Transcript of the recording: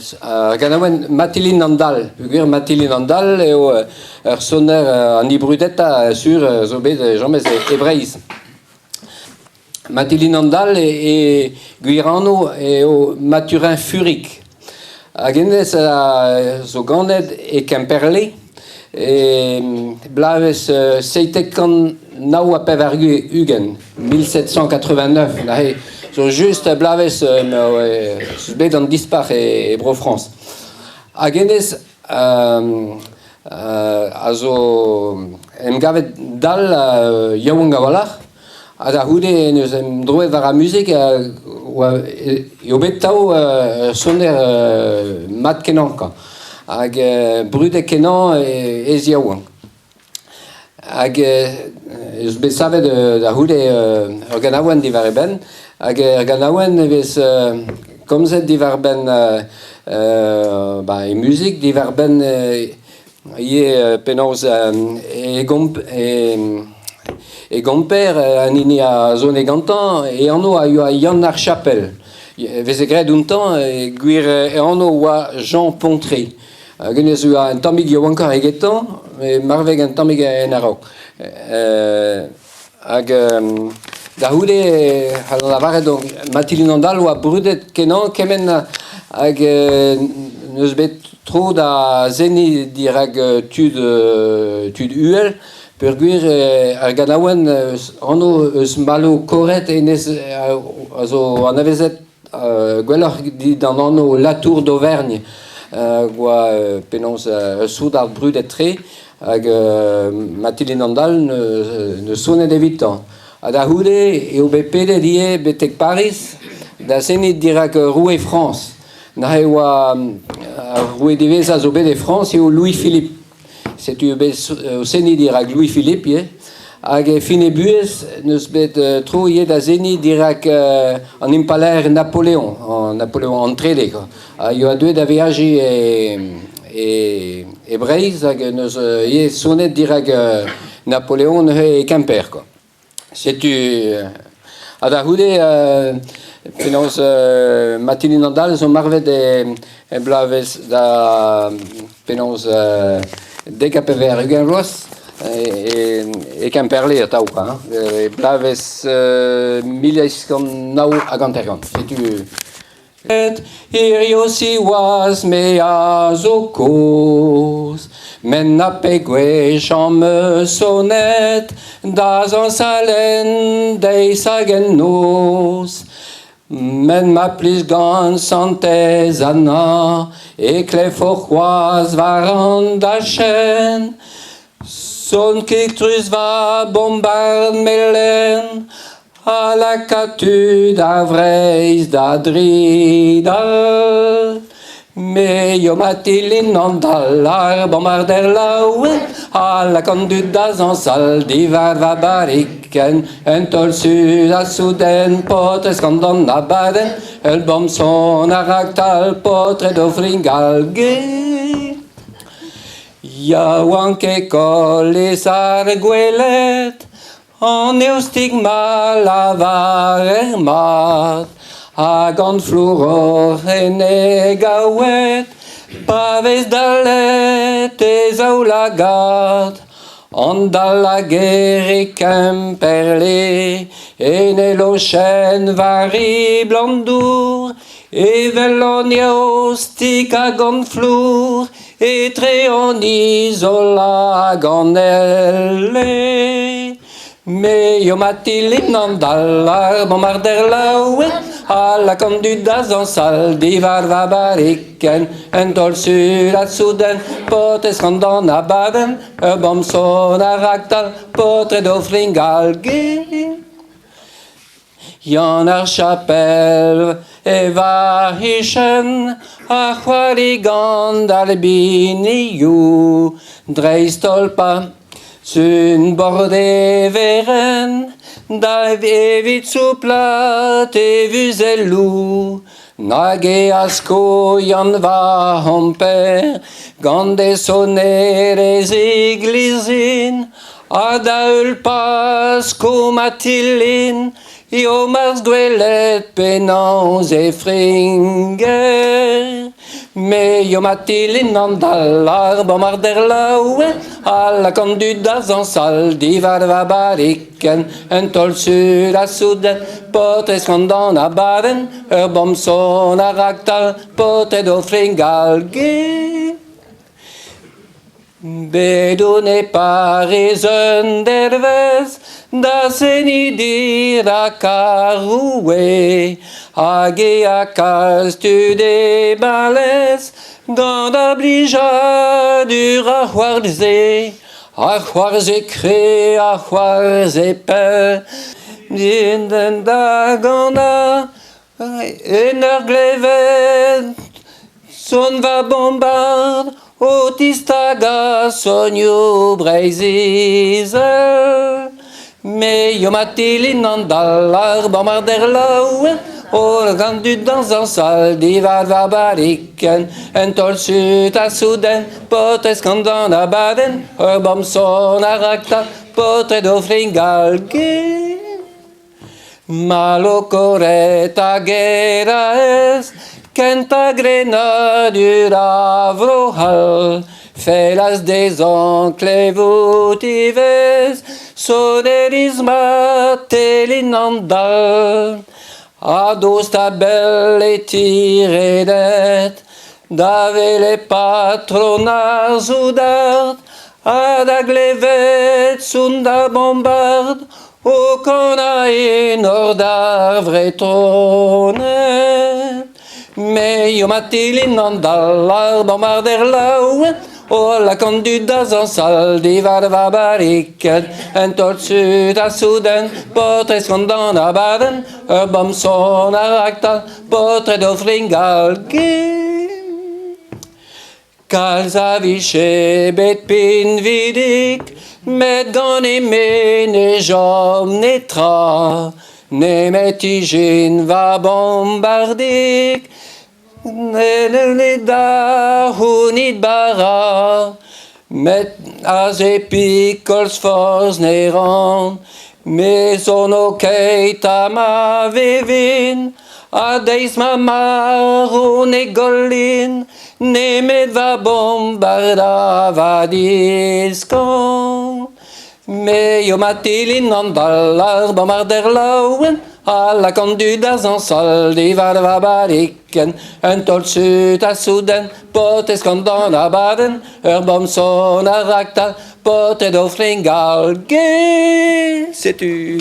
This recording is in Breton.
Ar ganaouenn Matilin an Dall. Peogwir Matilin an Dall eo ur soner an brudetañ sur zo bet james e Breizh. Matilin an Dall e gwir anv eo Mathurin Furig. Hag hennezh a zo ganet e Kemperle e bloavezh 1789, 1789. Neuze zo just bloavezh ma oa bet an dispac'h e Bro-Frañs. Hag hennezh a zo emgavet dall yaouank a-walc'h ha da c'houde en deus emdroet war ar muzik eo bet tav ur soner mat-kenañ kwa hag brudet-kenañ ez yaouank. Hag ez eus bet savet da c'houde ur ganaouenn diwar e benn hag er ganaouenn e vez komzet diwar-benn ba e muzik, diwar-benn ivez penaos e gomp e gomper an hini a zone gantañ e anv a yoa Yann ar Chapel. E veze graet outañ e gwir e anv oa Jean Pontré. Hag hennezh oa un tammig yaouankoc'h egetañ, met marvek un tammig en a-raok. Hag da c'houde e c'hallan lavaret donc Mathilde Andal oa brudet kenañ kement hag n'eus bet tro da seniñ dirak tud tud uhel peogwir ar ganaouenn eus anv eus Malo Koret hennezh a zo anavezet gwelloc'h dindan anv La Tour d'Auvergne oa penaos ur soudard brudet-tre hag Mathilde Andal neus sonet evitañ. Ha da c'houde eo bet pedet ivez betek Pariz da seniñ dirak roue Frañs. Neuze e oa ar roue diwezhañ zo bet e Frañs eo Louis-Philippe. Setu bet o seniñ dirak Louis-Philippe ivez. Hag e fin e buhez n'eus bet tro ivez da seniñ dirak an impalaer Napoleon, an Napoleon an Trede kwa. A yoa deuet da veajiñ e, e Breizh hag n'eus ivez sonet dirak Napoleon neuze e Kemper kwa. Setu ha da c'houde penaos Mathilde Andal zo marvet e bloavezh da penaos 90 vloaz e Kemperle atav kwa hein, e bloavezh 1859. Setu Hirio siwazh me a zo kozh, met na pet gwech am eus sonet da zañsal en deiz hag en noz. Met ma plij gant Santez Anna e klevfo c'hoazh war an dachenn son kiltrus va bombard melen. Ha lakaat tud a Vreizh da dridal. Me eo Matilin an dall, ar bombarder laouen, a lak an dud da zañsal diwar va barrikenn. Un taol sud ha souden, paotr eskant an abadenn, ul bomm son a raktal, paotred o fringal ge. Yaouank e kollez ar gweled, An eostig ma lavarer mat ha gant flouroc'h en e gaoued pa vez dallet e zaoulagad an dall a gêr e Kemperle en e lochenn war ribl an dour evel an eostig hag an flour Etre an Izol hag an Elle Me eo Matilin an dall ar bombarder laouen A lak an dud da zañsal diwar va barrikenn Un taol sur ha souden, paotr eskant d'an abadenn Ur bomm son a raktal, paotred o fringal ge Yann ar Chapel e va c'hichen a c'hoari gant ar binioù dreist-holl pa sun bord e verenn da evit souplaat e vuzelloù nag e asko Yann va c'homper gant e sonerezh e glizin Ha da heul Pasko Matilin eo marz gwelet penaos e fringer. Me yo Matilin an dall ar bombarder laouen a lak an dud da zañsal diwar va barikenn un taol sur ha souden paotr eskant an abadenn ur bomm son a raktal paotred o fringal ge Bet on e Pariz un dervezh da seniñ dirak ar roue hag e a kalz tud e balez gant ar blijadur a c'hoarzhe a c'hoarzhe kre a c'hoarzhe pell din da ganañ en ur glevet son va bombard o tistagañ sonioù Breizh-Izel. Me yo Matilin an dall ar bombarder laouen o gant dud dañs dañsal diwar va barikenn un taol sut ha souden paotr eskant an abadenn ur bomm son a raktal paotred o fringal Malokoret hag Geraez, kentañ grenadur a Vro-C'hall, fellas dezhañ klevout ivez sonerezh Matelin an Dall. A-dost a-bell e tiredet da welet patron ar soudard ha da glevet son da bombard o kanañ enor d'ar Vretoned. Me eo Matilin an dall ar bombarder laouen o lak an dud da zañsal diwar va barriked un taol sud ha souden paotr eskont an abadenn ur bomm son a raktal paotred o fringal Kalz a vije bet pinvidik, met ganin-me ne chom netra, nemet ijin va bombardig, ne da c'hounit bara. Met aze pikols forzh ne ran, me sono keit ha ma vevin, ha deiz ma marv ne gollin nemet va bombard ha va diskan. Me eo Matilin an dall ar bombarder laouen a lak an dud da zañsal diwar va barikenn. Un taol sut ha souden, paotr eskant an abadenn, ur bomm son a raktal, paotred o fringal ge. Setu.